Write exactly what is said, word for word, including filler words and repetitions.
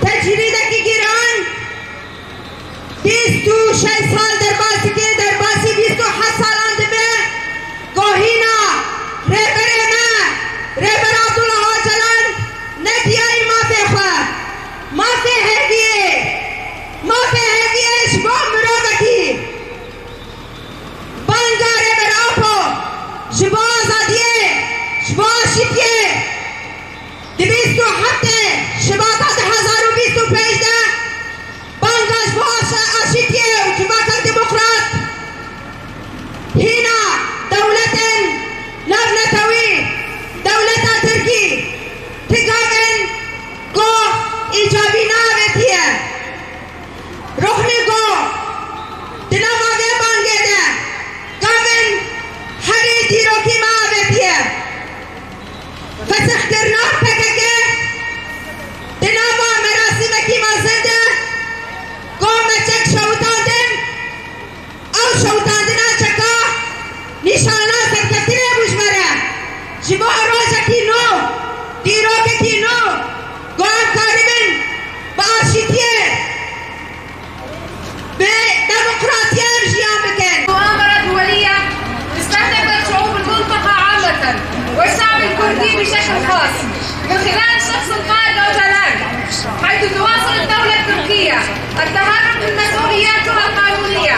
Tecrîdekî giran bîst û şeş sal derbasî kir, derbasî bîst û heft salan dibe ku hîna Rêberê me, Rêber Abdullah Ocalan nediyayî mafê xwe, mafê hêviyê, mafê hêviyê ji bo mirovekî. Banga Rêber Apo ji bo azadiyê, ji bo aşîtiyê. Di bîst û heftê Şibata du hezar û bîst û pênc de banga ji bo aşa-, aşîtiyê û civaka demokrat hîna dewletên navnetewî, dewleta Tirkî, ti gavên ku îcabî neavêtiye. Roknê ku di nava vê bangê de gavên herî dîrokî me avêtiye. Fesixkirina P K K di nava merasîmekî mezin de ku me çek şewitandin, ew şewitandina çeka nîşana serkeftinê bû ji me re. Ji bo rojekî nû, dîrokekî nû, ku em karibin bi aşîtiyê, bi demokratiyê em jiyan bikin. مؤامرة دولية استهدفت شعوب المنطقة عامة والشعب الكردي بشكل خاص من خلال شخص القائد أوجالان، حيث تواصل الدولة التركية التهرب من مسؤولياتها القانونية.